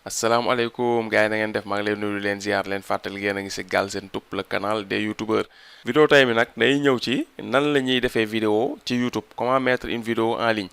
asalaamaaleykum gars yi na ngeen def maa ngi leen nuyu leen ziar leen fàttali ngeen a ngi si Galsen Tube le canal des youtubeurs. vidéo tey bi nag day ñëw ci nan la ñuy defee vidéo ci YouTube comment mettre une vidéo en ligne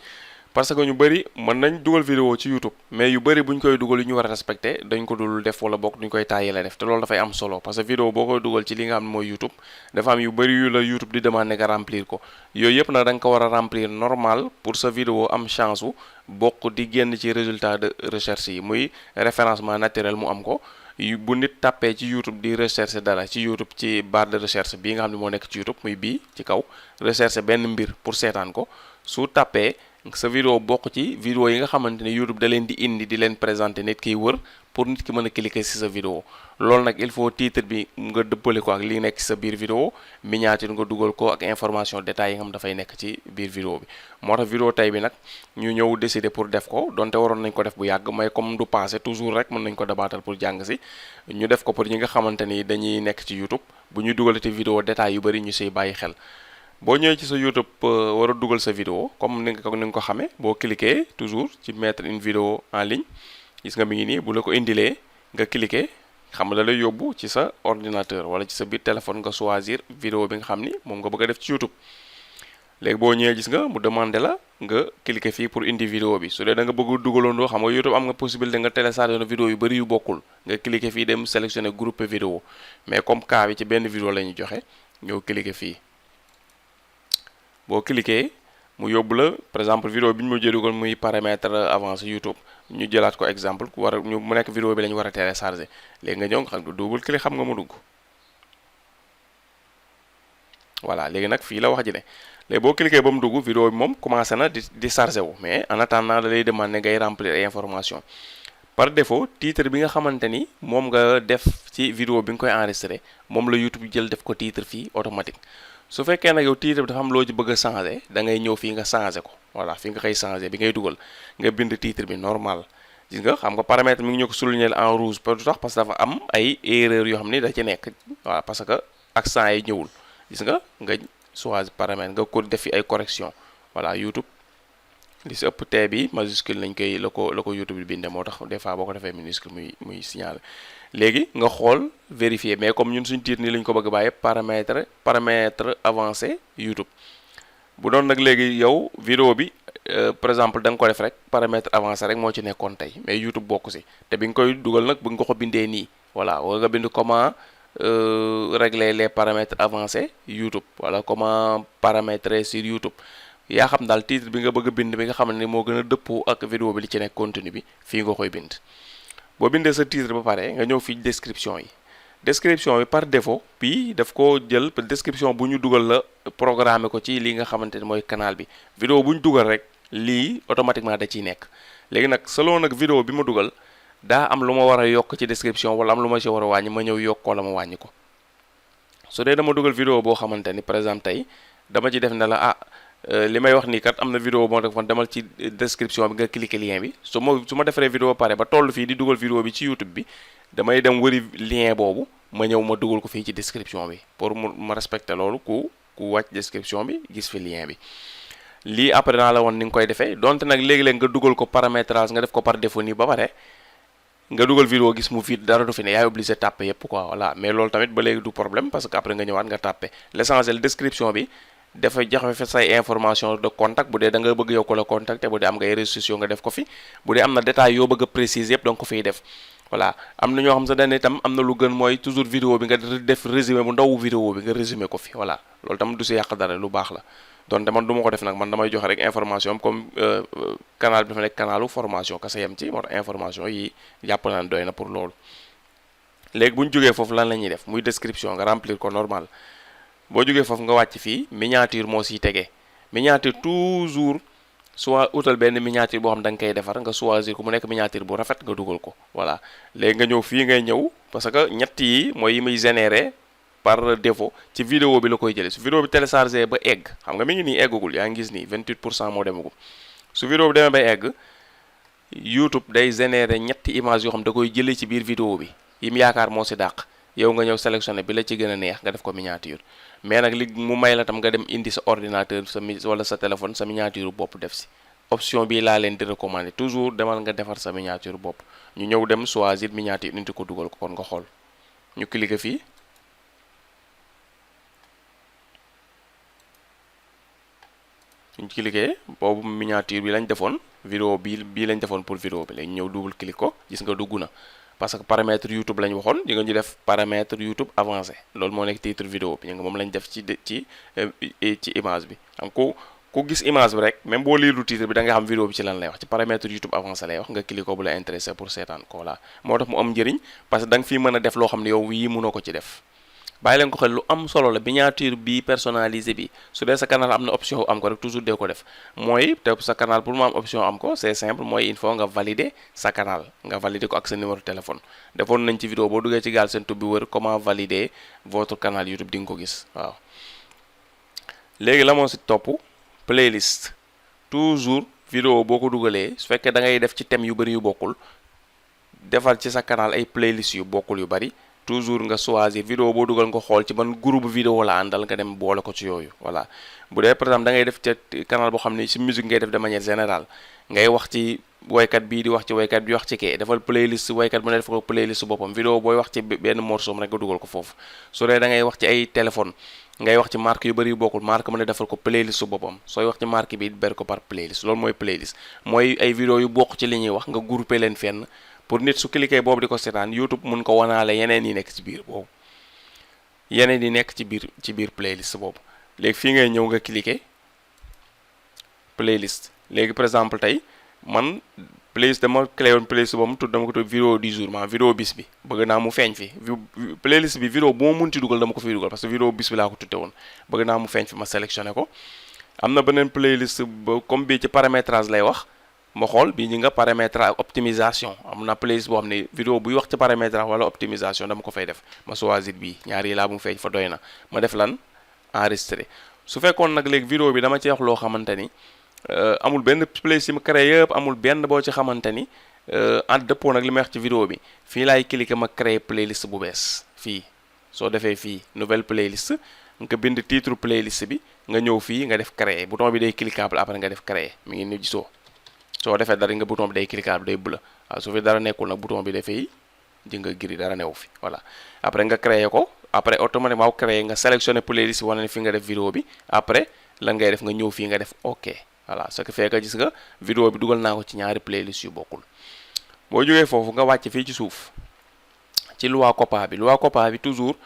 parce que ñu bëri mën nañ dugal vidéo ci YouTube mais yu bëri bu ñu koy dugal yu ñu war a respecté dañ ko dul def wala bokk duñ koy tàyyi la def te loolu dafay am solo parce que vidéo boo koy dugal ci li nga xam ne mooy YouTube dafa am yu bëri yu la YouTube di demander nga remplir ko yooyu yëpp nag da nga ko war a remplir normal pour sa vidéo am chance u bokk di génn ci résultat de recherche yi muy référencement naturel mu am ko bu nit tàppee ci YouTube di recherche dara ci YouTube ci barre de recherche bii nga xam ne moo nekk ci YouTube muy bii ci kaw recherche benn mbir pour seetaan ko su tàppee sa vidéo bokk ci vidéo yi nga xamante ne YouTube da leen di indi di leen présenter nit kiy wër pour nit ki mën a cliquer ci sa vidéo loolu nag il faut titre bi nga dëppale ko ak li nekk ci sa biir vidéo miniature nga dugal ko ak information détails yi nga xam dafay nekk ci biir vidéo bi moo tax vidéo tey bi nag ñu ñëw décider pour def ko donte waroon nañ ko def bu yàgg mais comme du passé toujours rek mën nañ ko dabaatal pour jàng si ñu def ko pour ñi nga xamante ni dañuy nekk ci YouTube bu ñuy dugalati vidéo détails yu bëri ñu siy bàyyi xel boo ñëwee ci sa YouTube war a dugal sa vidéo comme ni nga ko xamee boo cliquer toujours ci mettre une vidéo en ligne gis nga mi ngi nii bu la ko indilee nga cliquer xam nga da lay yóbbu ci sa ordinateur wala ci sa biir téléphone nga choisir vidéo bi nga xam ni moom nga bëgg a def ci YouTube léegi boo ñëwee gis nga mu demandé la nga cliquer fii pour indi vidéo bi su dee da nga bëgg dugalandoo xam nga YouTube am nga possibilité nga télécharger na vidéo yu bëri yu bokkul nga cliquer fii dem sélectionner groupe vidéo mais comme cas bi ci benn vidéo la ñuy joxe ñëw cliquer fii boo cliquer mu yóbbu la par exemple vidéo bi ñu mujjee dugal muy paramètre avancé YouTube ñu jëlaat ko exemple ku war a ñu mu nekk vidéo bi la ñu war a télécharger léegi nga ñëw nga xam double clic xam nga mu dugg voilà léegi nag fii la wax ji ne léegi boo cliquer ba mu dugg vidéo bi moom commencé na di chargé wu mais en attendant da lay demander ngay remplir ay information par défaut titre bi nga xamante ni moom nga def ci vidéo bi nga koy enregistré moom la YouTube jël def ko titre fii automatique su fekkee nag yow titre bi dafa am loo ci bëgg a changé da ngay ñëw fii nga changé ko voilà fii nga koy changé bi ngay dugal nga bind titre bi normal gis nga xam nga paramètre mi ngi ñu ko souligner en rouge pour du tax parce que dafa am ay erreur yoo xam ni da ci nekk voilà parce que accent yi ñëwul gis nga choisir paramètre nga ko def fi ay correction voilà YouTube li si ëpp T bi majuscule lañ koy la ko YouTube bi bindee moo tax des fois boo ko defee minuscule muy signalé léegi nga xool vérifier mais comme ñun suñu titre nii lañ ko bëgg a bàyyi paramètre avancé YouTube bu doon nag léegi yow vidéo bi par exemple da nga ko def rek paramètre avancé rek moo ci nekkoon tey mais YouTube bokk si te bi nga koy dugal nag bu nga ko bindee nii voilà wala nga bind comment régler les paramètres avancés YouTube wala comment paramétrer sur YouTube yaa xam daal titre bi nga bëgg a bind bi nga xam ne moo gën a dëppoo ak vidéo bi li ci nekk contenu bi fii nga koy bind boo bindee sa titre ba pare nga ñëw fii description yi description bi par défaut bii daf ko jël description bu ñu dugal la programmer ko ci li nga xamante ne mooy canal bi vidéo bu ñu dugal rek lii automatiquement da ciy nekk léegi nag selon nag vidéo bi ma dugal daa am lu ma war a yokk ci description wala am lu ma ci war a wàññi ma ñëw yokk wala ma wàññi ko su dee dama dugal vidéo boo xamante ni par exemple tey dama ci def ne la li may wax nii kat am na vidéo moo def man demal ci description bi nga cliquer lien bi su ma defaree vidéo pare ba toll fii di dugal vidéo bi ci YouTube bi damay dem wëri lien boobu ma ñëw ma dugal ko fii ci description bi pour ma respecter loolu ku wàcc description bi gis fi lien bi lii après naa la woon ni nga koy defee donte nag léegi-léeg nga dugal ko paramétrage nga def ko par défaut nii ba pare nga dugal vidéo gis mu vide dara du fi ne yaay obligé tàppe yépp quoi voilà mais loolu tamit ba léegi du problème parce que après nga ñëwaat nga tàppe l'essentiel description bi dafa joxe fa say information de contact bu dee da nga bëgg yow ko la contacter bu dee am nga ay réseaux sociaux nga def ko fi bu dee am na détail yoo bëgg a préciser yëpp da nga ko fiy def voilà am na ñoo xam sax dañ ne itam am na lu gën mooy toujours vidéo bi nga def résumé bu ndaw vidéo bi nga résumé ko fi voilà loolu tam du si yàq dara lu baax la donte man du ma ko def nag man damay joxe rek information comme canal bi dafa nekk canalu formation kese yem ci moo tax information yi jàpp naa doy na pour loolu léegi bu ñu jógee foofu lan la ñuy def muy description nga remplir ko normal boo jógee foofu nga wàcc fii miniature moo siy tegee miniature toujours soit utal benn miniature boo xam da nga koy defar nga choisir ko mu nekk miniature bu rafet nga dugal ko voilà léegi nga ñëw fii ngay ñëw parce que ñett yi mooy yi muy générer par défaut ci vidéo bi la koy jëlee su vidéo bi téléchargé ba egg xam nga mi ngi nii eggagul yaa ngi gis nii 28% moo demagul su vidéo bi demee ba egg YouTube day générer ñetti image yoo xam da koy jëlee ci biir vidéo bi yim yaakaar moo si dàq yow nga ñëw sélectionné bi la ci gën a neex nga def ko miniature mais nag li mu may la tam nga dem indi sa ordinateur wala sa téléphone sa miniature bopp def si option bi laa leen di recommander toujours demal nga defar sa miniature bopp. ñu ñëw dem choisir miniature nit ko dugal ko kon nga xool ñu cliquer fii suñ cliquer boobu miniature bi lañ defoon vidéo bii lañ defoon pour vidéo bi léegi ñëw double clic ko gis nga dugg na parce que paramètre YouTube lañ waxoon di nga ñu def paramètre YouTube avancé loolu moo nekk titre vidéo bi nga moom lañ def ci image bi am ku gis image bi rek même boo liiru titre bi da nga xam vidéo bi ci lan lay wax ci paramètre YouTube avancé lay wax nga cliquer ko bu la intéressé pour seetaan ko voilà moo tax mu am njëriñ parce que da nga fii mën a def loo xam ne yow yii mënoo ko ci def bàyyi leen ko xel lu am solo la miniature bi personnalisé bi su dee sa canal am na option am ko rek toujours dee ko def mooy te sa canal pour mu am option am ko c'est simple mooy il faut nga valider sa canal nga valider ko ak sa numéro téléphone defoon nañ ci vidéo boo duggee ci Galsen Tube bi wër comment valider votre canal YouTube di nga ko gis waaw léegi la moo si topp playlist toujours vidéo boo ko dugalee su fekkee da ngay def ci thème yu bari yu bokkul defal ci sa canal ay playlist yu bokkul yu bari toujours nga choisir vidéo boo dugal nga xool ci ban groupe vidéo la àndal nga dem boole ko ci yooyu voilà bu dee par exemple da ngay def ca canal boo xam ne ci musique ngay def de manière générale ngay wax ci waykat bii di wax ci waykat bi wax ci kee defal playlist waykat bu ne def ko playlist boppam vidéo booy wax ci benn morceau rek nga dugal ko foofu su dee da ngay wax ci ay téléphone ngay wax ci marque yu bari yu bokkul marque mu ne defal ko playlist boppam sooy wax ci marque bi ber ko par playlist loolu mooy playlist mooy ay vidéo yu bokk ci li ñuy wax nga groupé leen fenn pour nit su cliquer boobu di ko seetaan YouTube mun ko wanaale yeneen yi nekk ci biir boobu yeneen yi nekk ci biir playlist boobu léegi fii ngay ñëw nga cliquer playlist léegi par exemple tey man playlist dama créé woon playlist boobu dama ko tudd vidéo du jour maanaam vidéo bis bi bëgg naa mu feeñ fi playlist bi vidéo bu ma munti dugal dama ko fiy dugal parce que vidéo bis bi laa ko tudde woon bëgg naa mu feeñ fi ma sélectionné ko am na beneen playlist ba comme bii ci paramétrage lay wax ma xool bii ñi nga paramétrage optimisation am na playlist boo xam ne vidéo buy wax ci paramétrage wala optimisation dama ko fay def ma choisir bii ñaar yi laa bu mu feeñ fa doy na ma def lan enregistré su fekkoon nag léegi vidéo bi dama ci wax loo xamante ni amul benn playlist yi ma créé yëpp amul benn boo ci xamante ni en dëppoo nag li may wax ci vidéo bi fii laay cliquer ma créé playlist bu bees fii soo defee fii nouvelle playlist nga bind titre playlist bi nga ñëw fii nga def créer bouton bi day cliquable après nga def créer mi ngi ni gisoo soo defee dara nga bouton bi day cliquable day bleu waaw su fi dara nekkul nag bouton bi dafay di nga giri dara newu fi voilà après nga créer ko après automatiquement créer nga sélectionner playlist wane ne fi nga def vidéo bi après lan ngay def nga ñëw fii nga def ok voilà ce qui fait que gis nga vidéo bi dugal naa ko ci ñaari playlist yu bokkul boo jógee foofu nga wàcc fii ci suuf ci loi COPPA bi toujours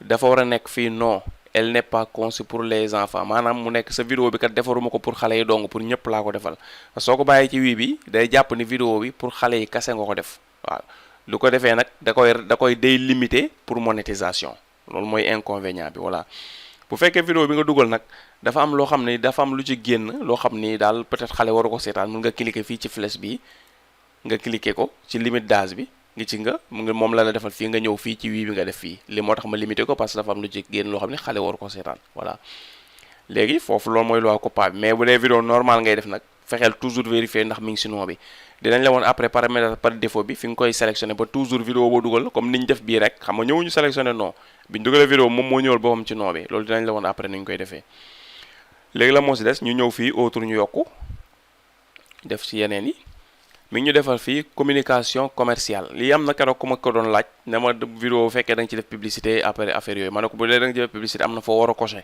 dafa war a nekk fii non elle n'est pas conçue pour les enfants maanaam mu nekk sa vidéo bi kat defaruma ko pour xale yi dong pour ñëpp laa ko defal soo ko bàyyee ci wii bi day jàpp ni vidéo bi pour xale yi kase nga ko def waaw lu ko defee nag da koy day limité pour monétisation loolu mooy inconvénient bi voilà bu fekkee vidéo bi nga dugal nag dafa am loo xam ni dafa am lu ci génn loo xam ni daal peut-être xale waru ko seetaan mun nga cliquer fii ci flèche bi nga cliquer ko ci limite d'âge bi ngi ci nga moom la defal fii nga ñëw fii ci wii bi nga def fii li moo tax ma limité ko parce que dafa am lu ci génn loo xam ne xale waru ko seetaan voilà léegi foofu loolu mooy loi COPPA bi mais bu dee vidéo normal ngay def nag fexeel toujours vérifier ndax mi ngi si nom bi dinañ la woon après paramètre par défaut bi fi nga koy sélectionné ba toujours vidéo boo dugal comme niñ def bii rek xam nga ñëwuñu sélectionné non biñ dugalee vidéo moom moo ñëwal boppam ci nom bi loolu dinañ la woon après ni ñu koy defee léegi la moo si des ñu ñëw fii autre ñu yokku def si yeneen yi mi ngi ñu defal fii communication commerciale lii am na keroog ku ma ko doon laaj ne ma vidéo bu fekkee da nga ci def publicité après affaire yooyu ma ne ko bu dee da nga ci def publicité am na foo war a coché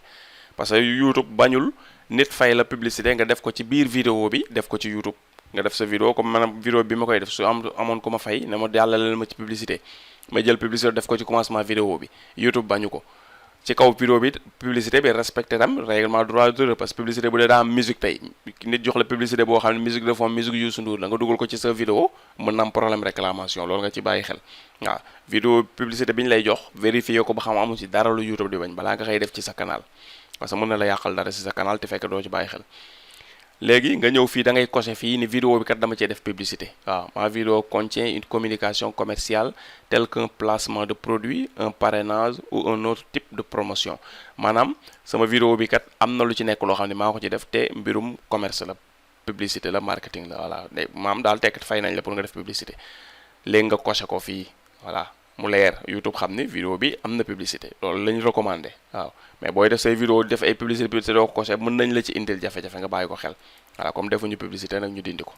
parce que YouTube bañul nit fay la publicité nga def ko ci biir vidéo bi def ko ci YouTube nga def sa vidéo comme maanaam vidéo bi ma koy def su amoon ku ma fay ne ma jàllaleel ma ci publicité ma jël publicité def ko ci commencement vidéo bi YouTube bañu ko ci kaw vidéo bi publicité bi respecté tam règlement droit d'auteur parce que publicité bu dee daa am musique tey nit jox la publicité boo xam ne musique de fond musique Youssou Ndour la nga dugal ko ci sa vidéo mën na am problème réclamation loolu nga ci bàyyi xel waaw vidéo publicité bi ñu lay jox vérifier ko ba xam amu ci dara lu YouTube di bañ balaa nga koy def ci sa canal parce que mën na la yàqal dara ci sa canal te fekk doo ci bàyyi xel léegi nga ñëw fii da ngay coché fii ni vidéo bi kat dama cee def publicité waaw ma vidéo contient une communication commerciale telle qu'un placement de produit un parrainage ou un autre type de promotion maanaam sama vidéo bi kat am na lu ci nekk loo xam ne maa ko ci def te mbirum commerce la publicité la marketing la voilà maam daal tekk fay nañ la pour nga def publicité léegi nga coché ko fii voilà mu leer YouTube xam ni vidéo bi am na publicité loolu lañ recommandé waaw mais booy def say vidéo def ay publicité doo ko coché mën nañ la ci indil jafe-jafe nga bàyyi ko xel voilà comme defuñu publicité nag ñu dindi ko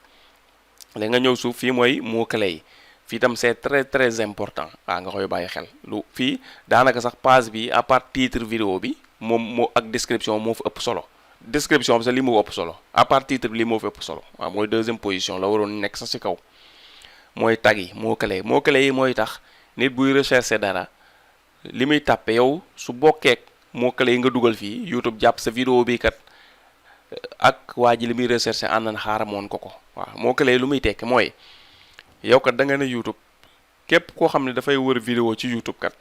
léegi nga ñëw suuf fii mooy mots-clés yi fii tam c'est très important waaw nga koy bàyyi xel lu fii daanaka sax page bi à part titre vidéo bi moom moo ak description moo fi ëpp solo description bi sax li moo ëpp solo à part titre bi li moo fi ëpp solo waaw mooy deuxième position la waroon nekk sax ci kaw mooy tag yi mots-clés yi mooy tax nit buy rechercher dara li muy tàppe yow su bokkeek mots-clés yi nga dugal fii YouTube jàpp sa vidéo bi kat ak waa ji li muy rechercher ànd na xaaramoon ko waaw mots-clés yi lu muy tekki mooy yow kat da nga ne YouTube képp koo xam ne dafay wër vidéo ci YouTube kat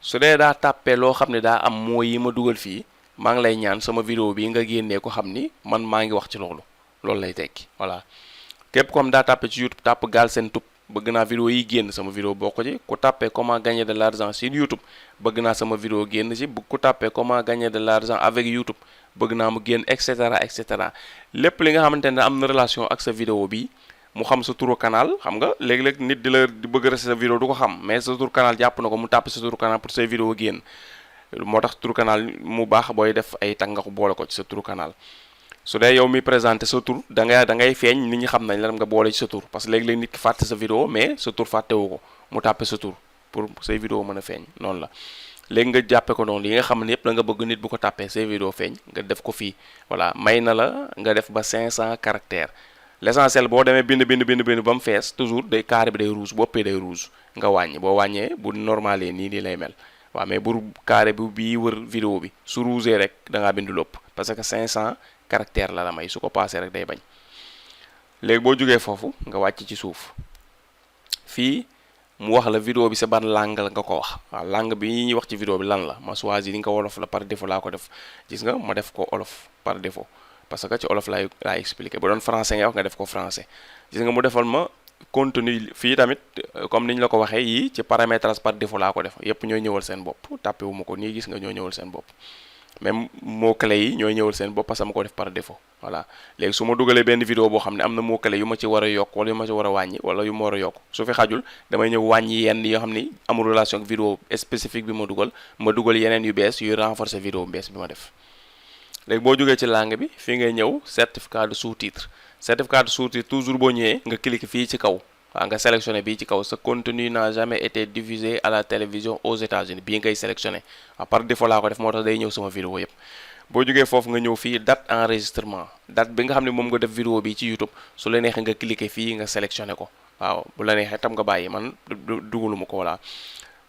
su dee daa tàppee loo xam ne daa am mooy yi ma dugal fii maa ngi lay ñaan sama vidéo bi nga génnee ko xam ni man maa ngi wax ci loolu lay tekki voilà képp ko xam daa tàppe ci YouTube tàpp Galsen Tube bëgg naa vidéo yi génn sama vidéo bokk ci ku tàppee comment gagner de l'argent sur YouTube bëgg naa sama vidéo génn ci ku tàppee comment gagner de l'argent avec YouTube bëgg naa mu génn et cetera lépp li nga xamante ne am na relation ak sa vidéo bi mu xam sa turu canal xam nga léeg-léeg nit di bëgg rek sa vidéo du ko xam mais sa turu canal jàpp na ko mu tàpp sa turu canal pour say vidéo génn moo tax turu canal mu baax booy def ay tag nga ko boole ko ci sa turu canal su dee yow mi présenté sa tur da ngay feeñ nit ñi xam nañ la nga boole ci sa tur parce que léegi-léeg nit ki fàtte sa vidéo mais sa tur fàttewu ko mu tàppe sa tur pour say vidéo mën a feeñ noonu la léegi nga jàppe ko noonu yi nga xam ne yëpp da nga bëgg nit bu ko tàppee say vidéo feeñ nga def ko fii voilà may na la nga def ba 500 caractères l'essentiel boo demee bind ba mu fees toujours day carré bi day rouge bu ëppee day rouge nga wàññi boo wàññee bu normalé nii lay mel waaw mais bu carré bi bii wër vidéo bi su rougé rek da ngaa bind lépp parce que 500 caractère la may su ko passé rek day bañ léegi boo jógee foofu nga wàcc ci suuf fii mu wax la vidéo bi sa ban langue la nga ko wax waaw langue bi ñuy wax ci vidéo bi lan la ma choisir li nga ko wolof la par défaut laa ko def gis nga ma def ko olof par défaut parce que ci olof laay expliquer bu doon français nga wax nga def ko français gis nga mu defal ma contenu fii tamit comme ni ñu la ko waxee yii ci paramétrage par défaut laa ko def yépp ñooy ñëwal seen bopp tàppe wu ma ko nii gis nga ñoo ñëwal seen bopp même mots-clés yi ñooy ñëwal seen bopp parce que ma ko def par défaut voilà léegi su ma dugalee benn vidéo boo xam ne am na mots-clés yu ma ci war a yokk wala yu ma ci war a wàññi wala yu ma war a yokk su fi xajul damay ñëw wàññi yenn yoo xam ni amul relation ak vidéo spécifique bi ma dugal yeneen yu bees yuy renforcer vidéo bees bi ma def léegi boo jógee ci langue bi fii ngay ñëw certificat de sous-titre toujours boo ñëwee nga cliquer fii ci kaw waaw nga sélectionné bii ci kaw ce contenu n'a jamais été diffusé à la télévision aux États-Unis bii ngay sélectionné waaw par défaut laa ko def moo tax day ñëw sama vidéo yëpp boo jógee foofu nga ñëw fii date enregistrement date bi nga xam ne moom nga def vidéo bi ci YouTube su la neexee nga cliquer fii nga sélectionné ko waaw bu la neexee tam nga bàyyi man dugaluma ko voilà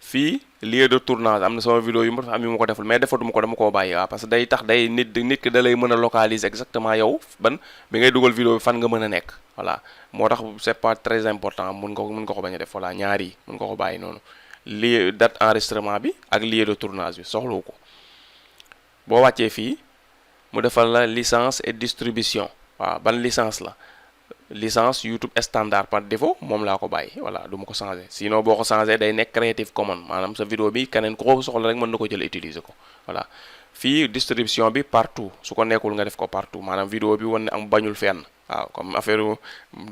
fii lieu de tournage am na sama vidéo yu ma am yu ma ko deful mais defatuma ko dama koo bàyyi waaw parce que day tax day nit ki da lay mën a localiser exactement yow bi ngay dugal vidéo bi fan nga mën a nekk voilà moo tax c'est pas très important mun nga ko bañ a def voilà ñaar yi mun nga ko bàyyi noonu lieu date enregistrement bi ak lieu de tournage bi soxlawu ko boo wàccee fii mu defal la licence et distribution waaw ban licence la licence YouTube standard par défaut moom laa ko bàyyi voilà du ma ko changé sinon boo ko changé day nekk Creative Commons maanaam sa vidéo bi keneen ku ko soxla rek mën na ko jël utiliser ko voilà fii distribution bi partout su ko nekkul nga def ko partout maanaam vidéo bi wan ne am bañul fenn waaw comme affaire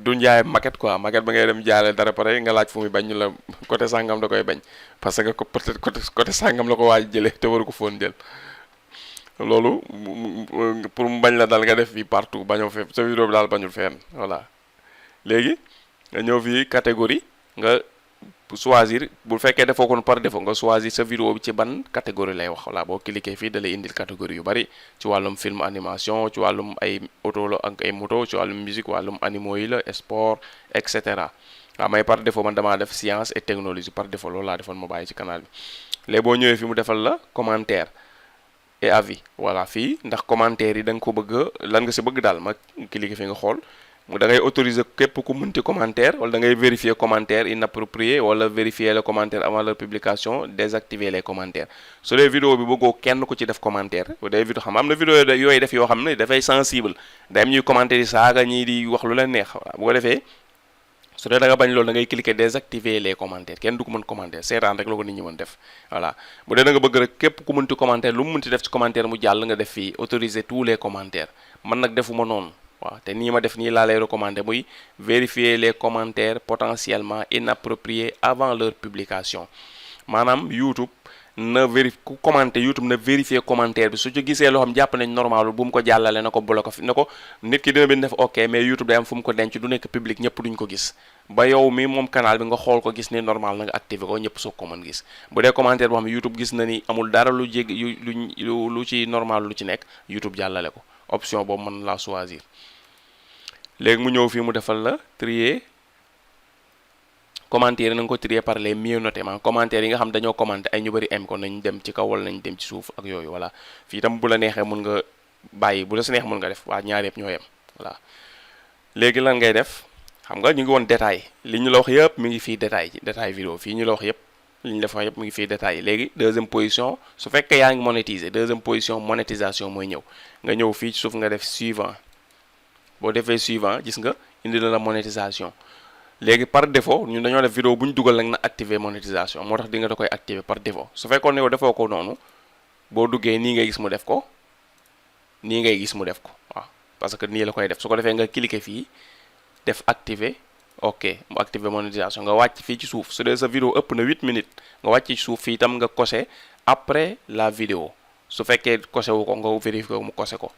du njaay maquette quoi maquette ba ngay dem jaale dara pare nga laaj fu muy bañ ñu la côté sàngam da koy bañ parce que peut-être côté sàngam la ko waaj jëlee te waru ko foon jël loolu pour mu bañ la dal nga def fii partout bañoo fe sa vidéo bi daal bañul fenn voilà léegi nga ñëw fii catégorie nga choisir bu fekkee defoo ko par défaut nga choisir sa vidéo bi ci ban catégorie lay wax voilà boo cliquer fii da lay indil catégorie yu bari ci wàllum film animation ci wàllum ay auto la ak ay moto ci wàllum musique wàllum animaux yi la sport et cetera waaw may par défaut man damaa def science et technologie par défaut loolu laa defoon ma bàyyi ci canal bi léegi boo ñëwee fi mu defal la commentaire et avis voilà fii ndax commentaire yi da nga ko bëgg lan nga si bëgg daal ma cliquer fi nga xool mu da ngay autoriser képp ku mënti commentaire wala da ngay vérifier commentaire inapproprié wala vérifier le commentaire avant leur publication désactiver les commentaires su dee vidéo bi bëggoo kenn ku ci def commentaire day vidéo xam am na vidéo yooyu def yoo xam ne dafay sensible day am ñuy commentaire yi saaga ñii di wax lu leen neex voilà bu ko defee su dee da nga bañ loolu da ngay cliquer désactiver les commentaires kenn du ko mën commentaire seetaan rek la ko nit ñi mën def voilà bu dee da nga bëgg rek képp ku mënti commentaire lu mu mënti def ci commentaire mu jàll nga def fii autoriser tous les commentaires man nag defuma noonu waaw te nii ma def nii laa lay recommander muy vérifier les commentaires potentiellement inappropriés avant leur publication maanaam YouTube ku commenter YouTube na vérifier commentaire bi su ci gisee loo xam jàpp nañ normal bu mu ko jàllale na ko bloqué fi na ko nit ki dina bind def ok mais YouTube day am fu mu ko denc du nekk public ñëpp duñ ko gis ba yow mi moom canal bi nga xool ko gis ni normal na nga activer ko ñëpp soog ko mën gis bu dee commentaire boo xam ne YouTube gis na ni amul dara lu jég lu ci normal lu ci nekk YouTube jàllale ko option boobu mën laa choisir léegi mu ñëw fii mu defal la trier commentaire na nga ko trier par les mieux notés maanaam commentaire yi nga xam dañoo commenté ay ñu bëri am ko nañ dem ci kaw wala nañ dem ci suuf ak yooyu voilà fii tam bu la neexee mun nga bàyyi bu la si neex mun nga def waa ñaar yëpp ñoo yem voilà léegi lan ngay def xam nga ñu ngi woon détail li ñu la wax yëpp mi ngi fii détail vidéo fii ñu la wax yëpp li ñu la wax yëpp mi ngi fii détail léegi deuxième position su fekkee yaa ngi monétiser deuxième position monétisation mooy ñëw nga ñëw fii ci suuf nga def suivant boo defee suivant gis nga indi na la monétisation léegi par défaut ñun dañoo def vidéo bu ñu dugal nag na activer monétisation moo tax di nga da koy activer par défaut su fekkoon ne yow defoo ko noonu boo duggee nii ngay gis mu def ko nii ngay gis mu def ko waaw parce que nii la koy def su ko defee nga cliquer fii def activer ok mu activer monétisation nga wàcc fii ci suuf su dee sa vidéo ëpp na 8 minutes nga wàcc ci suuf fii itam nga coché après la vidéo su fekkee coché wu ko nga vérifier ko mu coché ko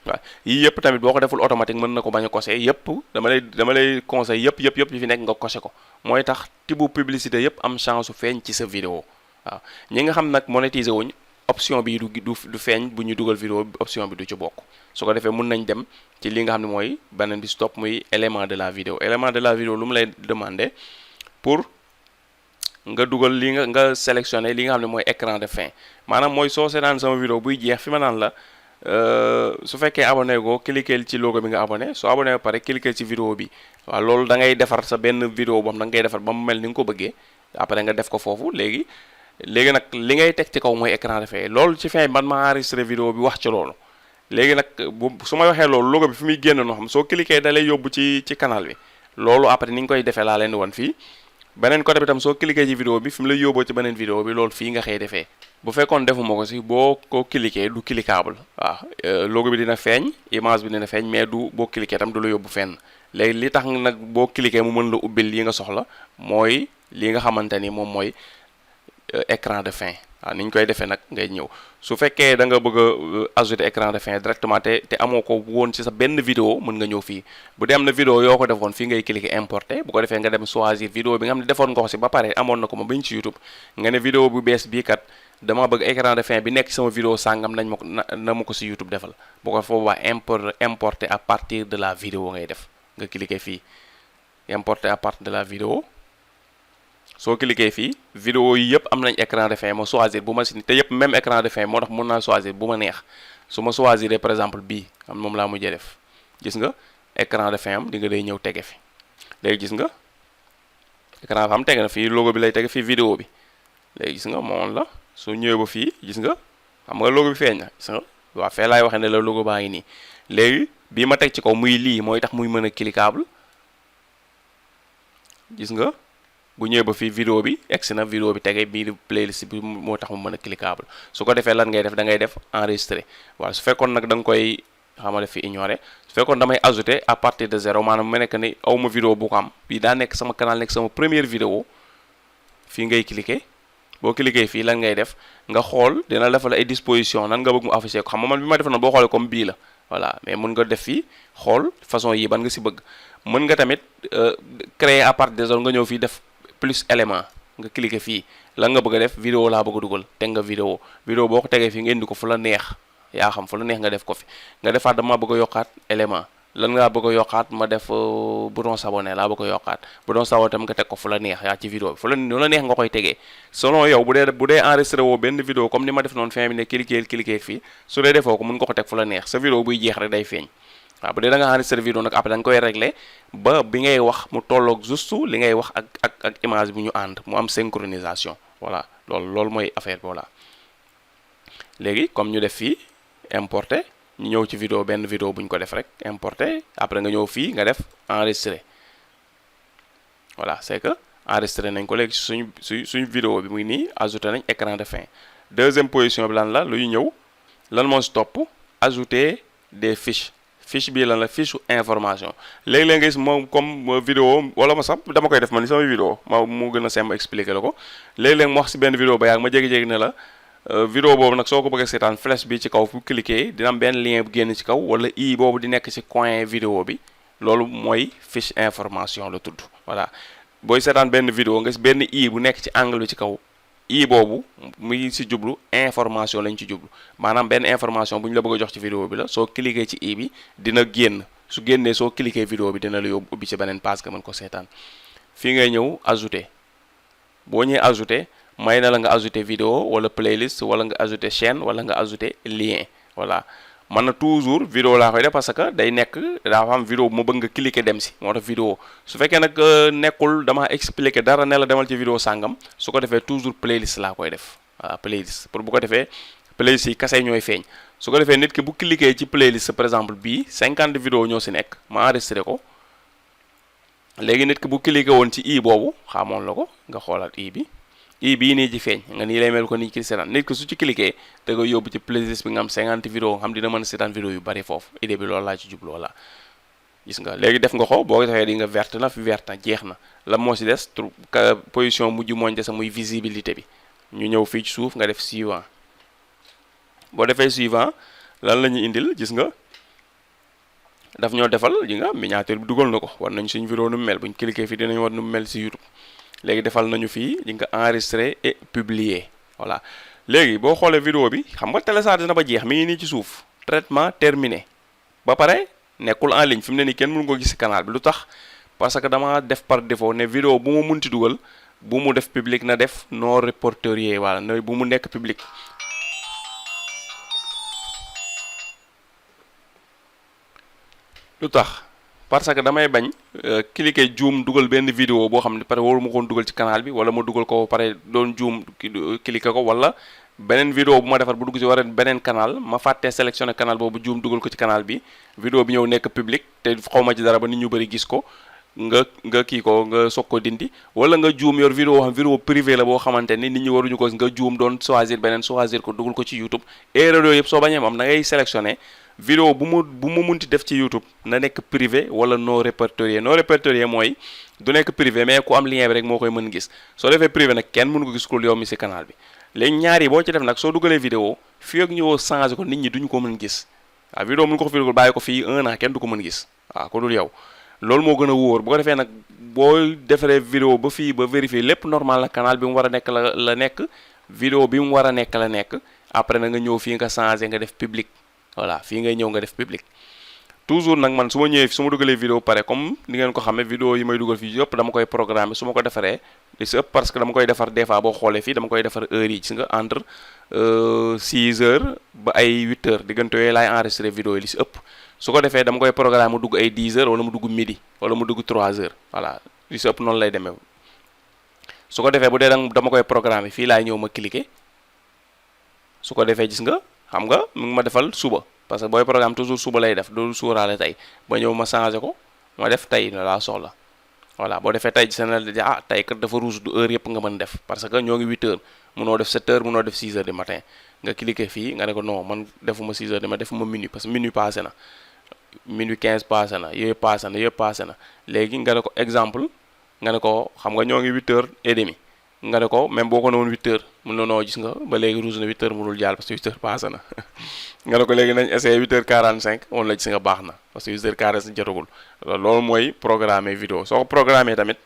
waaw yii yëpp tamit boo ko deful automatique mën na ko bañ a coché yëpp dama lay conseil yëpp yi fi nekk nga coché ko mooy tax tibu publicité yëpp am chance su feeñ ci sa vidéo waaw ñi nga xam nag monétiser wuñ option bi du feeñ bu ñu dugal vidéo option bi du ci bokk su ko defee mën nañ dem ci li nga xam ne mooy beneen bi stop muy élément de la vidéo élément de la vidéo lu mu lay demander pour nga dugal li nga sélectionner li nga xam ne mooy écran de fin maanaam mooy soo seetaan sama vidéo buy jeex fi ma naan la su fekkee abonné go cliquer ci logo bi nga abonné soo abonné ba pare cliquer ci vidéo bi waaw loolu da ngay defar sa benn vidéo boo xam da ngay defar ba mu mel ni nga ko bëggee après nga def ko foofu léegi nag li ngay teg ci kaw mooy écran de fin loolu ci fin man ma enregistré vidéo bi wax ci loolu léegi nag su ma waxee loolu logo bi fi muy génn noo xam soo cliquer da lay yóbbu ci canal bi loolu après ni nga koy defee laa leen di wan fii beneen côté bi tam soo cliquer ci vidéo bi fi mu lay yóbboo ci beneen vidéo bi loolu fii nga xëy defee bu fekkoon defuma ko si boo ko cliquer du cliquable waaw logo bi dina feeñ image bi dina feeñ mais du boo cliquer tam du la yóbbu fenn léegi li tax nag boo cliquer mu mën la ubbil li nga soxla mooy li nga xamante ni moom mooy écran de fin waaw ni ñu koy defee nag ngay ñëw su fekkee da nga bëgg a ajouter écran de fin directement te amoo ko woon ci sa benn vidéo mën nga ñëw fii bu dee am na vidéo yoo ko defoon fii ngay cliquer importer bu ko defee nga dem choisir vidéo bi nga xam ne defoon nga ko ci ba pare amoon na ko ma bañ ci YouTube nga ne vidéo bu bees bii kat dama bëgg écran de fin bi nekk sama vidéo sàngam nañ ma ko na ma ko ci YouTube defal bu ko foofu waa importer à partir de la vidéo ngay def nga cliquer fii importer à partir de la vidéo soo cliquer fii vidéo yi yëpp am nañ écran de fin ma choisir bu ma si te yëpp même écran de fin moo tax mën naa choisir bu ma neex su ma choisir par exemple bii am moom laa mujjee def gis nga écran de fin am di nga day ñëw tege fi léegi gis nga écran de fin am tege na fii logo bi lay tege fii vidéo bi léegi gis nga moom la su ñëwee ba fii gis nga xam nga logo bi feeñ na gis nga waaw fee laay waxee ne la logo baa ngi nii léegi bii ma teg ci kaw muy lii mooy tax muy mën a cliquable gis nga bu ñëwee ba fii vidéo bi egsi na vidéo bi tege bii di playlist bi moo tax mu mën a cliquable su ko defee lan ngay def da ngay def enregistrer waaw su fekkoon nag da nga koy xama def fi ignorer su fekkoon damay ajouter à partir de zéro maanaam mu nekk ni awma vidéo bu ko am bii daa nekk sama canal nekk sama première vidéo fii ngay cliquer boo cliquer fii lan ngay def nga xool dina defal ay disposition nan nga bëgg mu afficher ko xam nga man bi ma def na boo xoolee comme bii la voilà mais mën nga def fii xool façon yi ban nga si bëgg mën nga tamit créer à partir de zéro nga ñëw fii def plus élément nga cliquer fii lan nga bëgg a def vidéo laa bëgg a dugal teg nga vidéo boo ko tegee fii nga indi ko fu la neex yaa xam fu la neex nga def ko fi nga defaat dama bëgg a yokkaat élément lan ngaa bëgg a yokkaat ma def bouton s'abonner laa bëgg a yokkaat bouton s'abonner tam nga teg ko fu la neex yaa ci vidéo bi fu la neex nga koy tegee selon yow bu dee enregistré woo benn vidéo comme ni ma def noonu fin bi ne cliquer fii su dee defoo ko mën nga ko teg fu la neex sa vidéo buy jeex rek day feeñ waaw bu dee da nga enregistré vidéo nag après da nga koy régler ba bi ngay wax mu tolloog juste li ngay wax ak image bi ñu ànd mu am synchronisation voilà loolu mooy affaire bi voilà léegi comme ñu def fii importer ñu ñëw ci benn vidéo bu ñu ko def rek importer après nga ñëw fii nga def enregistrer voilà c'est que enregistré nañ ko léegi suñu vidéo bi muy nii ajouté nañ écran de fin deuxième position bi lan la luy ñëw lan moo si topp ajouter des fiches fiche bii lan la fiche information léegi-léeg nga gis moom comme vidéo wala ma sax dama koy def man ni sama vidéo mu gën a semb expliquer la ko léegi-léeg ma wax si benn vidéo ba yàgg ma jégi-jégi ne la vidéo boobu nag soo ko bëggee seetaan flèche bi ci kaw fu cliquer dina am benn lien bu génn ci kaw wala i boobu di nekk ci coin vidéo bi loolu mooy fiche information la tudd voilà booy seetaan benn vidéo nga gis benn i bu nekk ci angle bi ci kaw i boobu muy ci jublu information lañ ci jublu maanaam benn information bu ñu la bëgg a jox ci vidéo bi la soo cliquer ci i bi dina génn su génnee soo cliquer vidéo bi dina la yóbbu ubbi ci beneen page nga mën ko seetaan fii ngay ñëw ajouter boo ñëwee ajouter may na la nga ajouter vidéo wala playlist wala nga ajouter chaîne wala nga ajouter lien voilà man na toujours vidéo laa koy def parce que day nekk dafa am vidéo bu ma bëgg nga cliquer dem si moo tax vidéo su fekkee nag nekkul dama expliquer dara ne la demal ci vidéo sàngam su ko defee toujours playlist laa koy def voilà playlist pour bu ko defee playlist yi kase ñooy feeñ su ko defee nit ki bu cliquer ci playlist par exemple bii 50 vidéo ñoo si nekk ma enregistré ko léegi nit ki bu cliquer woon ci i boobu xamoon la ko nga xoolaat i bi i bii nii ci feeñ nga nii lay mel ko nii ci seetaan nit ki su ci cliquer da nga yóbbu ci playlist bi nga am 50 vidéo nga xam dina mën a seetaan vidéo yu bari foofu idée bi loolu laa ci jublu la gis nga léegi def nga ko boo ko defee di nga verte na fi verte na jeex na la moo si des position mujj mooñ des muy visibilité bi ñu ñëw fii ci suuf nga def suivant boo defee suivant lan la ñuy indil gis nga daf ñoo defal ji nga miniature bi dugal na ko war nañ suñu vidéo nu mu mel buñ cliquer fii dinañ war nu mu mel si YouTube léegi defal nañu fii di nga enregistrer et publier voilà léegi boo xoolee vidéo bi xam nga télécharge na ba jeex mi ngi nii ci suuf traitement terminé ba pare nekkul en ligne fi mu ne nii kenn mënu ko gis ci canal bi lu tax parce que dama def par défaut ne vidéo bu ma munti dugal bu mu def public na def non répertorié voilà na bu mu nekk public lu tax parce que damay bañ cliquer juum dugal benn vidéo boo xam ne pare waru ma koon dugal ci canal bi wala ma dugal ko pare doon juum cliquer ko wala beneen vidéo bu ma defar bu dugg ci war beneen canal ma fàttee sélectionné canal boobu juum dugal ko ci canal bi vidéo bi ñëw nekk public te xaw ma ci dara ba nit ñu bëri gis ko nga kii ko nga soog ko dindi wala nga juum yor vidéo xam vidéo privé la boo xamante ni nit ñi waruñu ko nga juum doon choisir beneen choisir ko dugal ko ci YouTube erreur yooyu yëpp soo bañee am da ngay sélectionné vidéo bu mu munti def ci YouTube na nekk privé wala non répertorié mooy du nekk privé mais ku am lien bi rek moo koy mën gis soo defee privé nag kenn mënu ko gis ko yow mi ci canal bi léegi ñaar yi boo ci def nag soo dugalee vidéo fii ak ñëwoo changé ko nit ñi duñu ko mën gis waaw vidéo mënu ko fi dugal bàyyi ko fii 1 an kenn du ko mën gis waaw ko dul yow loolu moo gën a wóor bu ko defee nag boo defaree vidéo ba fii ba vérifier lépp normal la canal bi mu war a nekk la nekk vidéo bi mu war a nekk la nekk après na nga ñëw fii nga changé nga def public voilà fii ngay ñëw nga def public toujours nag man su ma ñëwee su ma dugalee vidéo pare comme ni ngeen ko xamee vidéo yi may dugal fii yëpp dama koy programmer su ma ko defaree li si ëpp parce que dama koy defar des fois boo xoolee fii dama koy defar heures yi gis nga entre 6 heures ba ay 8 heures diggante yooyu laay enregistré vidéo yi li si ëpp su ko defee dama koy programme mu dugg ay 10 heures wala mu dugg midi wala mu dugg 3 heures voilà li si ëpp noonu lay demee su ko defee bu dee dama koy programmer fii laay ñëw ma cliquer su ko defee gis nga xam nga mu ngi ma defal suba parce que booy programme toujours suba lay def doo suuraale tey ba ñëw ma changé ko ma def tey na laa soxla voilà boo defee tey gis na la tey kat dafa rouge du heure yëpp nga mën def parce que ñoo ngi 8 heures mënoo def 7 heures mënoo def 6 heures du matin nga cliquer fii nga ne ko non man defuma 6 heures du matin defuma minuit parce que minuit passé na minuit 15 passé na yooyu passé na léegi nga ne ko exemple nga ne ko xam nga ñoo ngi 8 heures et demi nga ne ko même boo ko ne woon 8 heures mun na noo gis nga ba léegi rouge na 8 heures mënul jàll parce que 8 heures passé na nga ne ko léegi nañ essayé 8 heures 45 on la gis nga baax na parce que 8 heures 45 jotagul loolu mooy programmer vidéo soo ko programmer tamit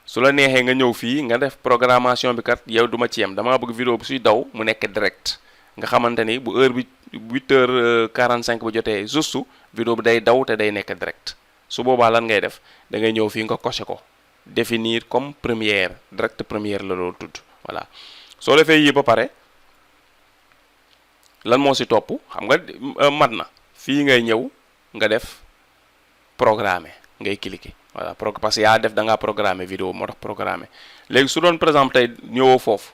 su la neexee nga ñëw fii nga def programmation bi kat yow du ma ci yem damaa bëgg vidéo bu suy daw mu nekk direct nga xamante ni bu heure bi 8 heures 45 bu jotee juste vidéo bi day daw te day nekk direct su boobaa lan ngay def da ngay ñëw fii nga coché ko définir comme première direct première la loolu tudd voilà soo defee yii ba pare lan moo si topp xam nga mat na fii ngay ñëw nga def programmer ngay cliquer voilà parce que yaa def da ngaa programmer vidéo moo tax programmer léegi su doon par exemple tey ñëwoo foofu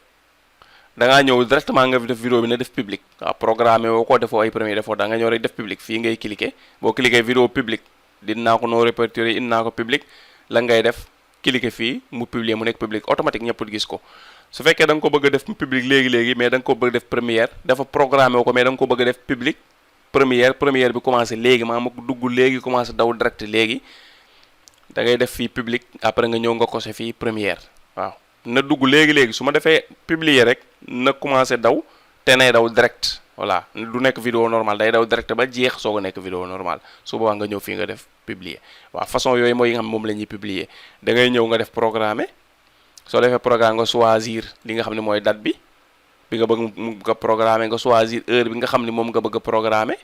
da ngaa ñëw directement nga def vidéo bi na def public waaw programmer woo ko defoo ay premier defoo da nga ñëw rek def public fii ngay cliquer boo cliquer vidéo public dinaa ko non répertorié dinaa ko public la ngay def cliquer fii mu publier mu nekk public automatique ñëpp gis ko su fekkee da nga ko bëgg a def public léegi mais da nga ko bëgg def première dafa programmé ko mais da nga ko bëgg a def public première bi commencé léegi maa ma dugg léegi commencé daw direct léegi da ngay def fii public après nga ñëw nga coché fii première waaw na dugg léegi su ma defee publier rek na commencé daw te nay daw direct voilà du nekk vidéo normal day daw direct ba jeex soo ko nekk vidéo normal su boobaa nga ñëw fii nga def publier waaw façon yooyu mooy yi nga xam moom la ñuy publier da ngay ñëw nga def programmer soo defee programme nga choisir li nga xam ne mooy date bi nga bëgg mu nga programmer nga choisir heure bi nga xam ne moom nga bëgg a programmer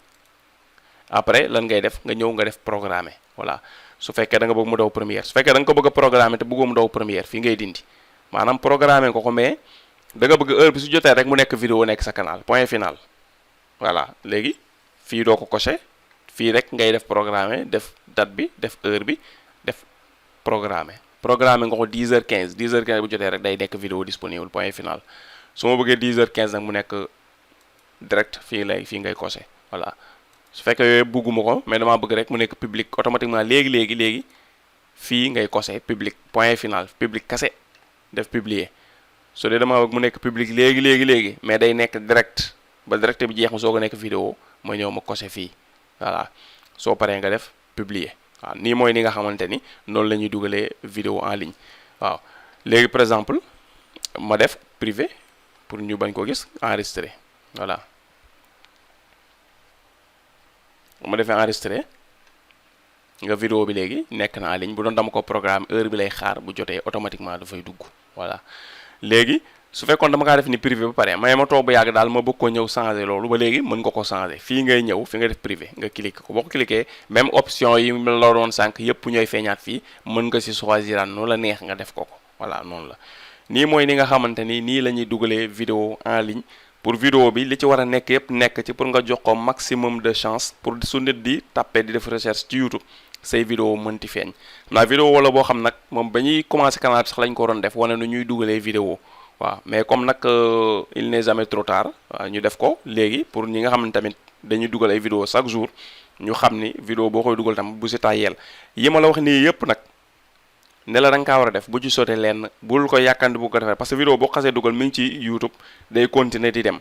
après lan ngay def nga ñëw nga def programmer voilà su fekkee da nga bëgg mu daw première su fekkee da nga ko bëgg a programmer te bëggoo mu daw première fii ngay dindi maanaam programmer ko mais da nga bëgg heure bi su jotee rek mu nekk vidéo nekk sa canal point final voilà léegi fii doo ko coché fii rek ngay def programmer def date bi def heure bi def programmer nga ko 10h15 10h15 bu jotee rek day nekk vidéo disponible point final su ma bëggee 10h15 nag mu nekk direct fii ngay coché voilà su fekkee yooyu bugguma ko mais damaa bëgg rek mu nekk public automatiquement léegi fii ngay coché public point final public kase def publier su dee damaa bëgg mu nekk public léegi mais day nekk direct ba direct bi jeex ma soo ko nekk vidéo ma ñëw ma coché fii voilà soo paree nga def publier waaw nii mooy ni nga xamante ni noonu la ñuy dugalee vidéo en ligne waaw léegi par exemple ma def privé pour ñu bañ ko gis enregistré voilà ma defee enregistré nga vidéo bi léegi nekk na en ligne bu doon dama ko programme heure bi lay xaar bu jotee automatiquement dafay dugg voilà léegi su fekkoon dama kaa def ni privé ba pare ma toog ba yàgg daal ma bëgg ko ñëw changer loolu ba léegi mën nga ko changer fii ngay ñëw fi nga def privé nga cliquer ko boo ko cliquer même option yi la doon sànq yëpp ñooy feeñaat fii mën nga si choisir noonu la neex nga def ko voilà noonu la nii mooy ni nga xamante ni nii la ñuy dugalee vidéo en ligne pour vidéo bi li ci war a nekk yëpp nekk ci pour nga jox ko maximum de chance pour su nit di tapé di def recherche ci YouTube say vidéo mënti feeñ naa vidéo wala boo xam nag moom ba ñuy commencé canal bi sax lañ ko doon def wane nu ñuy dugalee vidéo waaw mais comme nag il n'est jamais trop tard waaw ñu def ko léegi pour ñi nga xam ne tamit dañuy dugal ay vidéo chaque jour ñu xam ni vidéo boo koy dugal tam bu si tàyyeel yi ma la wax nii yëpp nag ne la da nga kaa war a def bu ci sote lenn bul ko yàkkandi bu ko defee parce que vidéo boo xasee dugal mi ngi ci YouTube day continuer di dem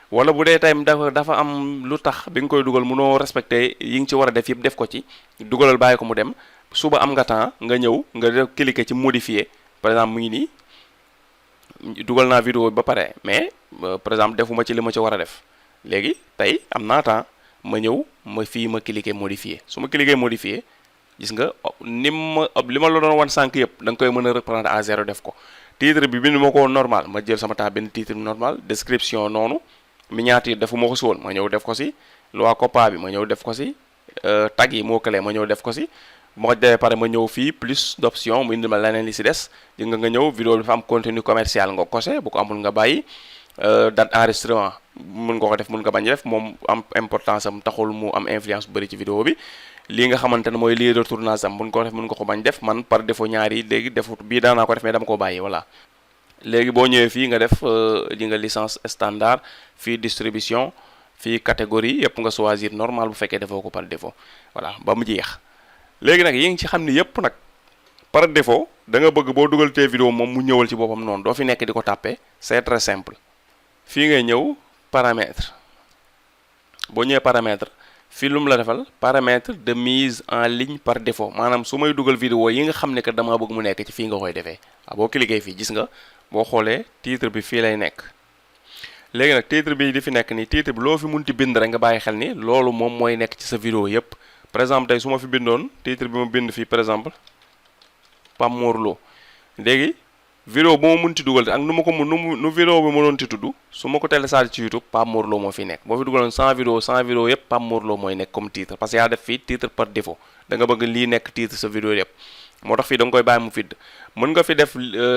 wala bu dee tamit dafa am lu tax bi nga koy dugal mënoo respecté yi nga ci war a def yëpp def ko ci dugalal bàyyi ko mu dem suba am nga temps nga ñëw nga def cliquer ci modifier par exemple mu ngi nii dugal naa vidéo bi ba pare mais par exemple defuma ci li ma ci war a def léegi tey am naa temps ma ñëw fii ma cliquer modifier su ma cliquer modifier gis nga li ma la doon wan sànq yëpp da nga koy mën a reprendre à zéro def ko titre bi bind ma ko normal ma jël sama temps benn titre bi normal description noonu miniature defu ma ko si woon ma ñëw def ko si loi COPPA bi ma ñëw def ko si tag yi moo clé ma ñëw def ko si moo defee pare ma ñëw fii plus d'option mu indi ma leneen li si des di nga ñëw vidéo bi dafa am contenu commercial nga coché bu ko amul nga bàyyi date enregistrement mun nga ko def mun nga bañ def moom am importance am taxul mu am influence bu bëri ci vidéo bi lii nga xamante ne mooy lieu de tournage am mun ko def mun nga ko bañ def man par défaut ñaari léegi defut bii daanaa ko def mais dama ko bàyyi voilà léegi boo ñëwee fii nga def li nga licence standard fii distribution fii catégorie yëpp nga choisir normal bu fekkee defoo ko par défaut voilà ba mu jeex léegi nag yi ngi ci xam ni yëpp nag par défaut da nga bëgg boo dugal tee vidéo moom mu ñëwal ci boppam noonu doo fi nekk di ko tàppe c'est très simple fii ngay ñëw paramètre boo ñëwee paramètre fii lu mu la defal paramètre de mise en ligne par défaut maanaam su may dugal vidéo yi nga xam ne que damaa bëgg mu nekk ci fii nga koy defee waaw boo cliquer fii gis nga boo xoolee titre bi fii lay nekk léegi nag titre bi di fi nekk nii titre bi loo fi munti bind rek nga bàyyi xel ni loolu moom mooy nekk ci sa vidéo yépp par exemple tey su ma fi bindoon titre bi ma bind fii par exemple Pape Mor Lo léegi vidéo bu ma munti dugal ak nu ma ko nu vidéo bi mënoon ti tudd su ma ko télécharge ci YouTube Pape Mor Lo moo fi nekk boo fi dugaloon 100 vidéo yépp Pape Mor Lo mooy nekk comme titre parce que yaa def fii titre par défaut da nga bëgg lii nekk titre sa vidéo yépp moo tax fii da nga koy bàyyi mu fidd mën nga fi def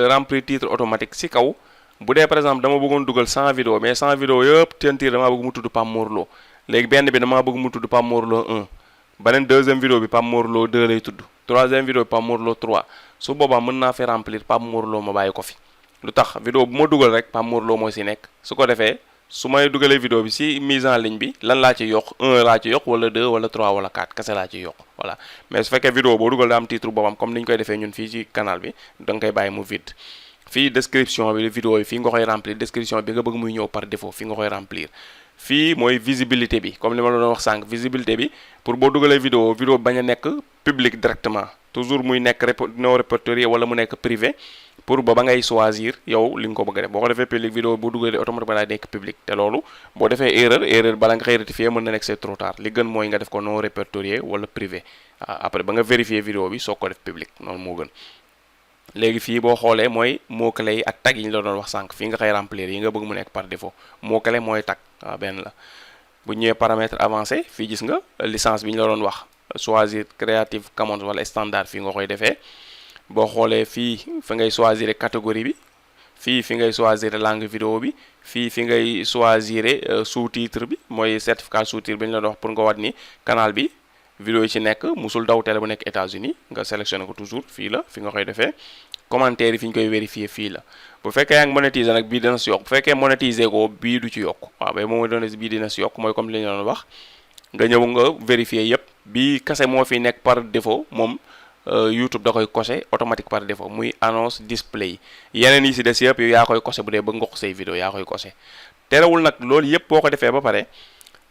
remplir titre automatique si kaw bu dee par exemple dama bëggoon dugal 100 vidéo mais 100 vidéo yëpp teen titre damaa bëgg mu tudd Pape Mor Lo léegi benn bi damaa bëgg mu tudd Pape Mor Lo 1 beneen deuxième vidéo bi Pape Mor Lo 2 lay tudd troisième vidéo bi Pape Mor Lo 3 su boobaa mën naa fi remplir Pape Mor Lo ma bàyyi ko fi lu tax vidéo bu ma dugal rek Pape Mor Lo moo si nekk su ko defee su may dugalee vidéo bi si mise en ligne bi lan laa ci yokk 1 laa ci yokk wala 2 wala 3 wala 4 kese laa ci yokk voilà mais su fekkee vidéo boo dugal daa am titre boobam comme ni ñu koy defee ñun fii ci canal bi da nga koy bàyyi mu vide fii description bi vidéo yi fii nga koy remplir description bi nga bëgg muy ñëw par défaut fii nga koy remplir fii mooy visibilité bi comme li ma la doon wax sànq visibilité bi pour boo dugalee vidéo bañ a nekk public directement toujours muy nekk non répertorié wala mu nekk privé pour ba ngay choisir yow li nga ko bëgg a def boo ko defee public vidéo boo dugalee automatiquement daa nekk public te loolu boo defee erreur bala nga koy rectifier mën na nekk c'est trop tard li gën mooy nga def ko non répertorié wala privé après ba nga vérifier vidéo bi soo ko def public noonu moo gën. léegi fii boo xoolee mooy mot-clé yi ak tag yi ñu la doon wax sànq fii nga koy remplir yi nga bëgg mu nekk par défaut mot-clé mooy tag benn la bu ñëwee paramètre avancé fii gis nga licence bi ñu la doon wax choisir Creative Commons wala standard fii nga koy defee boo xoolee fii fi ngay choisir catégorie bi fi ngay choisir langue vidéo bi fi ngay choisir sous-titre bi mooy certificat sous-titre bi ñu la doon wax pour nga wat ni canal bi vidéo yi ci nekk musul daw télé bu nekk États-Unis nga sélectionné ko toujours fii la fi nga koy defee commentaire yi fi ñu koy vérifier fii la bu fekkee yaa ngi monétiser nag bii dina si yokk bu fekkee monétiser ko bii du ci yokk waaw ba moom doon bii dina si yokk mooy comme li ñu doon wax nga ñëw nga vérifier yépp bii kase moo fi nekk par défaut moom YouTube da koy coché automatique par défaut muy annonce display yeneen yi si des yëpp yow yaa koy coché bu dee bëgg nga ko say vidéo yaa koy coché terewul nag loolu yëpp boo ko defee ba pare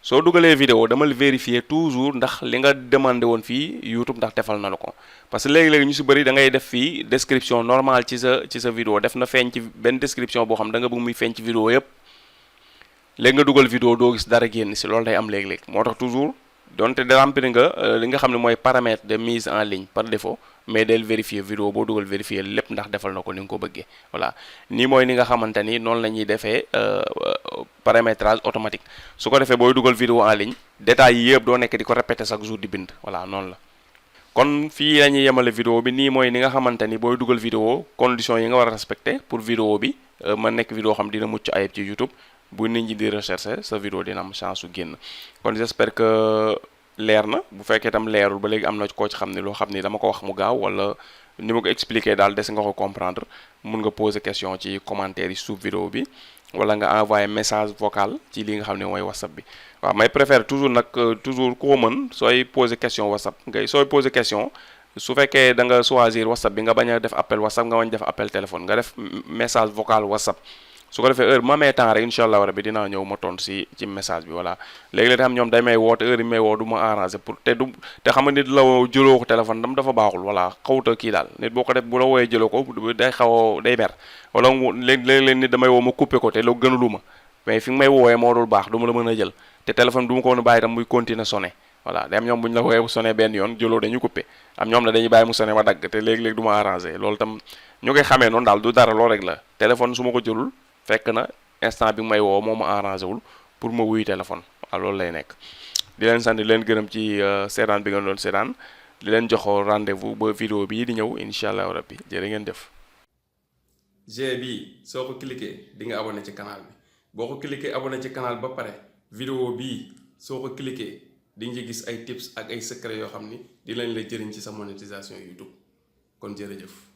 soo dugalee vidéo damal vérifier toujours ndax li nga demandé woon fii YouTube ndax defal na la ko parce que léegi-léegi ñu si bëri da ngay def fii description normale ci sa vidéo def na feeñ ci benn description boo xam da nga bëgg muy feeñ ci vidéo yëpp léegi nga dugal vidéo doo gis dara génn si loolu day am léegi-léegi moo tax toujours donte de remplir nga li nga xam ne mooy paramètre de mise en ligne par défaut mais del vérifier vidéo boo dugal vérifier lépp ndax defal na ko ni nga ko bëggee voilà nii mooy ni nga xamante ni noonu la ñuy defee paramétrage automatique su ko defee booy dugal vidéo en ligne détails yi yëpp doo nekk di ko répéter chaque jour di bind voilà noonu la kon fii la ñuy yemale vidéo bi nii mooy ni nga xamante ni booy dugal vidéo conditions yi nga war a respecter pour vidéo bi mën nekk vidéo xam dina mucc ayib ci YouTube bu nit ñi di rechercher sa vidéo dina am chance su génn kon j'espère que leer na bu fekkee tam leerul ba léegi am na koo ci xam ne loo xam ni dama ko wax mu gaaw wala ni ma ko expliquer daal des nga ko comprendre mun nga poser question ci commentaire yi suuf vidéo bi wala nga envoyer message vocal ci li nga xam ne mooy WhatsApp bi waaw may préfère toujours nag toujours ku ko mën sooy poser question WhatsApp sooy poser question su fekkee da nga choisir WhatsApp bi nga bañ a def appel WhatsApp nga bañ def appel téléphone nga def message vocal WhatsApp su ko defee heure ma amee temps rek incha allah rabi dinaa ñëw ma tontu ci message bi voilà léegi-léeg da xam ñoom day may woote heure yi may woo du ma arrangé pour te xam nga nit la woo jëloo ko téléphone dam dafa baaxul voilà xawuta kii daal nit boo ko def bu la wooyee jëloo ko day xaw day mer wala léeg-léeg nit damay woo ma coupé ko te loo gënalu ma mais fi nga may woowee moo dul baax du ma la mën a jël te téléphone du ma ko mën a bàyyi tam muy continuer sonné voilà day am ñoom bu ñu la wooyee bu sonné benn yoon jëloo dañu coupé am ñoom ne dañuy bàyyi mu sonné ma dagg te léegi-léegi du ma arrangé loolu tam ñu koy xamee noonu daal du dara loolu rek la téléphone su ma ko jëlul fekk na instant bi may woo moo ma arrangé wul pour ma wuyu téléphone waaw loolu lay nekk di leen sant di leen gërëm ci seetaan bi nga doon seetaan di leen jox rendez-vous ba vidéo bii di ñëw incha allah rabbi jërë ngeen def. G bii soo ko cliquer di nga abonné ci canal bi boo ko cliquer abonné ci canal ba pare vidéo bii soo ko cliquer di nga gis ay tips ak ay secret yoo xam ni di lañ la jëriñ ci sa monétisation YouTube kon jërëjëf.